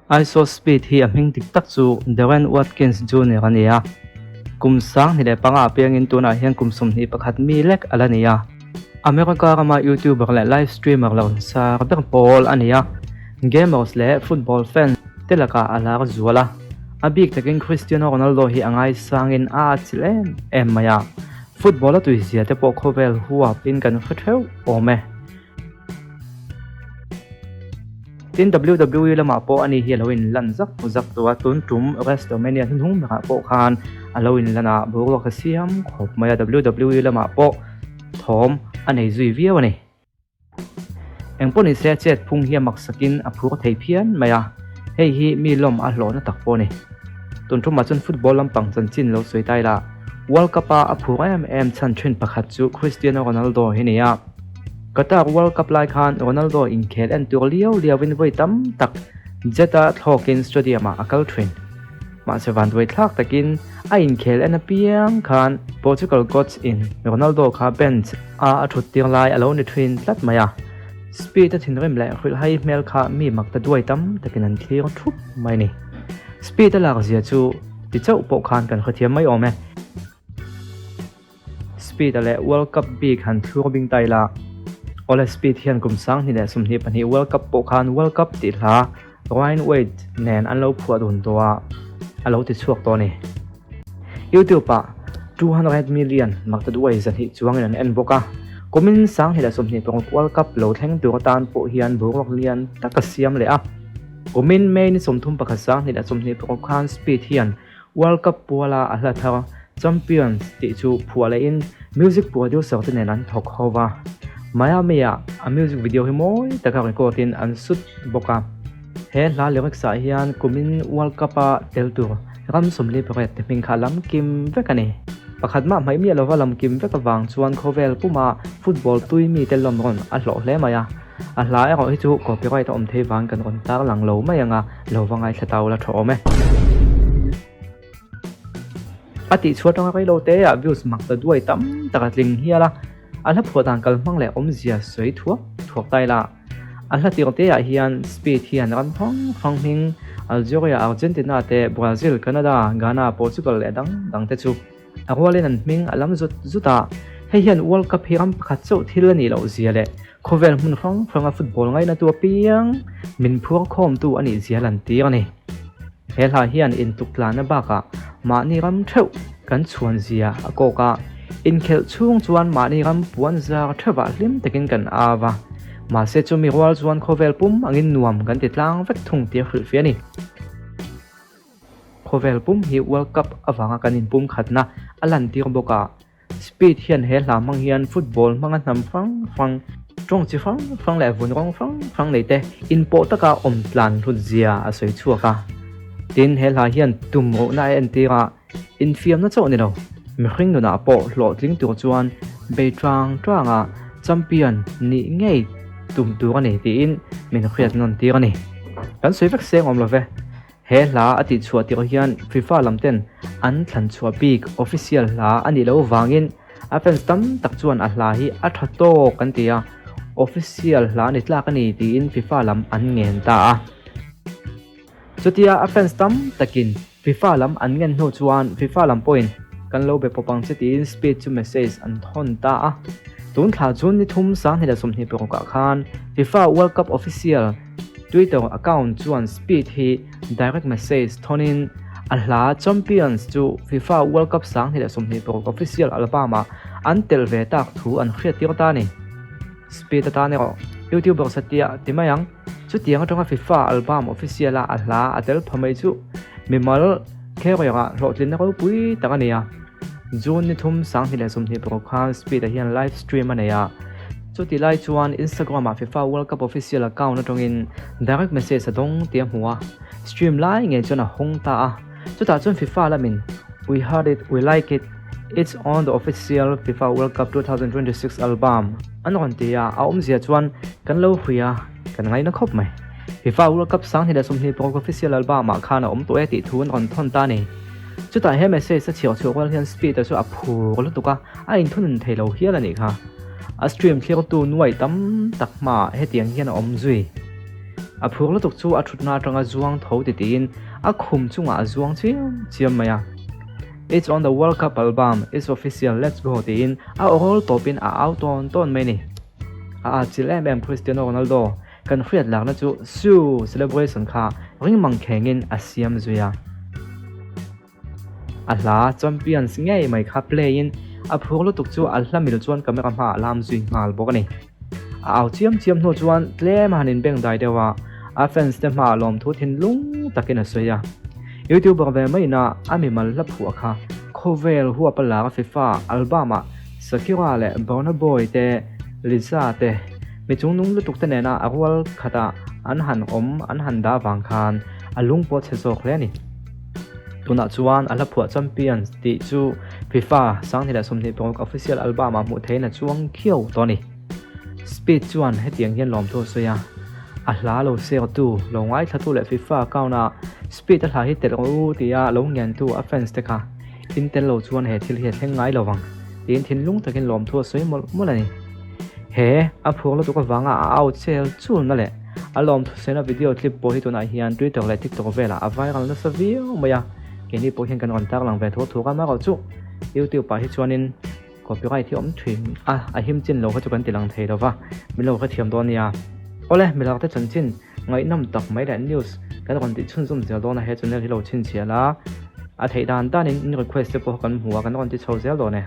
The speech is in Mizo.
IShowSpeed hi a hming dik tak chu Darren Watkins Junior a ni a, kum 2005 ah piangin tunah hian kum 21 mi lek a la ni a. America rama YouTuber leh live streamer lo sar ber pawl a ni a, gamers leh football fans te lakah a lar zual a. A bik takin Cristiano Ronaldo hi a ngaisangin a atchilh em em mai a, football a tuizia te pawh khawvel huapin kan hre theuh awm e. Tin, WWE lamah pawh ani hi a lo inlan zak zak tawh a, tun tum WrestleMania hnuhnung berah pawh khan a lo inlan a, boruak a siam khawp mai a, WWE lamah pawh thawm a nei zui viau a ni. Engpawh nise a chet phung hi a maksakin a phur thei phian mai a, hei hi mi lawm a hlawhna tak pawh a ni. Tun tumah chuan football lampang chanchin lo sawi ta ila, World Cup a a phur em em chhan thin pakhat chu Cristiano Ronaldo hi a ni a. Qatar World Cup lai khan Ronaldo inkhel en tur liau liauin vawi tam tak jet-a thlawkin stadium-ah a kal thin. Mahse vanduai thlak takin a inkhel en apiang khan Portugal coach in Ronaldo kha bench a a thut tir lai a lo ni thin tlat mai a. Speed a thinrim leh hrilhhai hmel kha mi mak ta duai tam takin an thlir thup mai ni. Speed a lak zia chu ti chauh pawh khan kan hrethiam mai awm e. Speed-a leh World Cup bik han thlur bing ta ila, Ole Speed hian kum 2022 World Cup pawh khan World Cup tih hla Ryan Wade nen an lo phuah dun tawh a, a lo ti chhuak tawh a ni. YouTube-ah 200 million maktaduai zahnih chuangin an en bawk a, kumin 2026 World Cup lo thleng tur atan pawh hian boruak lian tak a siam leh a. Kumin May ni 31 2026 khan Speed hian World Cup puala a hla thar Champions tih chu phuah lehin music producer te nen an thawk ho va. Miami-ah a music video hi mawi taka record in an shoot bawk a. He hla lyrics ah hian kumin World Cup-a tel tur ram 48 te hming kha a lam kim vek a ni. Pakhat mah hmaih miah lova lam kim vek avang chuan khawvel puma football tui mite lawm rawn a hlawh hle mai a. A hla erawh hi chu copyright a awm thei vang kan rawn tar lang lo mai ang a, lo va ngaithla tau la tha awm e. A tih chhuah atanga reilo te ah views mak ta duai tam tak a tling hial a, a hla phuah dan kal hmang leh awmzia sawi thuak thuak ta ila. A hla tir te ah hian Speed hian ram hrang hrang hming Algeria, Argentina te, Brazil, Canada, Ghana, Portugal leh dang dang te chu A rualin an hming a lam zut zut a, hei hian World Cup hi ram pakhat chauh thil a nih loh zia leh khawvel hmun hrang hranga football ngainatu apiang min phuar khawmtu a nih zia lan tir a ni. He hla hian intuktlana bakah mahni ram theuh kan chhuan zia a kawk a, inkhelh chhung chuan mahni ram puan zar theuhah hlim takin kan au a, mahse chumi rual chuan khawvel pum angin nuam kan ti tlang vek thung tih a hrilhfiah a ni. Khawvel pum hi World Cup avanga kan inpum khatna a lantir bawk a, Speed hian he hla hmang hian football hmanga hnam hrang hrang, tawng chi hrang hrang leh vun rawng hrang hrang nei te inpawh taka awm tlan hlut zia a sawi chhuak a. Tin, he hla hian tum ruhna a entir a, infiamna chauh ni lo, mihring nunah pawh hlawhtling tur chuan bei ṭang ṭanga champion nih ngei tum tur a ni tiin min hriat nawn tir a ni. Kan sawi vek seng awm lo ve. He hla a tih chhuah tirh hian FIFA lam ten an thlan chhuah bik official hla a nih loh vangin a fans tam tak chuan a hla hi a tha tawk an ti a, official hla a ni tlak a ni tiin FIFA lam an ngen ta a. Chutia a fans tam takin FIFA lam an ngen hnu chuan FIFA lam pawhin kan lo be pawp ang che tiin Speed chu message an thawn ta a. Tun thla June ni thum 2026 ah khan FIFA World Cup official Twitter account chuan Speed hi direct message thawnin a hla Champions chu FIFA World Cup 2026 official album-ah an tel ve tak thu an hriattir ta a ni. Speed atan erawh YouTuber satliah ti mai ang, chutiang atanga FIFA album official-a a hla a tel pha mai chu mimal career-ah hlawhtlinna ropui tak a ni a. June ni thum 2026 khan Speed-a hian live stream a nei a. Chutih lai chuan Instagram-ah FIFA World Cup official account atangin direct message a dawng tih a hmu a, stream lai ngei chuan a hawng ta a. Chutah chuan FIFA lamin We heard it, we like it, it's on the official FIFA World Cup 2026 album an rawn ti a, a awmzia chuan kan lo hui a, kan ngaina khawp mai. FIFA World Cup 2026 official album-ah khan a awm tawh e tih thu an rawn thawn ta a ni. Chutah he message a chhiar chhuah rual hian Speed-a chu a phur lutuk a, a inthunun thei lo hial a nih kha. A stream thlir tu nuai tam tak hmaah hetiang hian a awm zui. A phur lutuk chu a thutna atanga zuang tho titiin a khum chungah a zuang chiam chiam mai a. It's on the World Cup album, it's official, let's go tiin a awrawl tawpin a au tawn tawn mai a ni. A atchilh em em Cristiano Ronaldo kan hriat lakna chu Siu celebration kha ring mang khengin a siam zui a. A hla Champions ngei mai kha play in a phur lutuk chu a hla mil chuan camera hmaah a lam zui nghal bawk a ni. A au chiam chiam hnu chuan tlem a han inbeng dai deuh a, a fans te hmaah lawmthu thinlung takin a sawi a. Youtuber ve maina a mimal hla phuah kha khawvel huap a lar a FIFA album ah Shakira leh Burna Boy te, Lisa te, mi chungnung lutuk te nena a rual khatah an han awm an han dah vang khan a lung pawh chhe zawk hle a ni. Tunah chuan a hla phuah Champions tih chu FIFA 2026 official album ah hmuh theihin a chuang khiau tawh a ni. Speed chuan hetiang hian lawmthu a sawi a, A hla lo sertu, lo ngaithlatu leh FIFA account ah Speed a hla hi telh rawh u tia lo ngentu a fans te kha in tel lo chuan he thil hi a thleng ngai lo vang tiin thinlung takin lawmthu a sawi mawlh mawlh a ni. He a phuang lutuk avanga a au chel chulna leh A lawmthu sena video clip pawh hi tunah hian Twitter leh TikTok velah a viral nasa viau mai a, keini pawh hian kan rawn tarlang ve thuak thuak a, amaherawh chu YouTube ah hi chuanin copyright hi awm thin a, a him chin lo kha chu kan ti lang thei lo va, min lo hrethiam dawn nia. Awle, milak te chanchin ngaihnawm tak mai leh news kan rawn tih chhunzawm zel dawn a, he channel hi lo chhinchhiah la, a theih dan danin in request te pawh kan hmu a, kan rawn ti chho zel dawn e.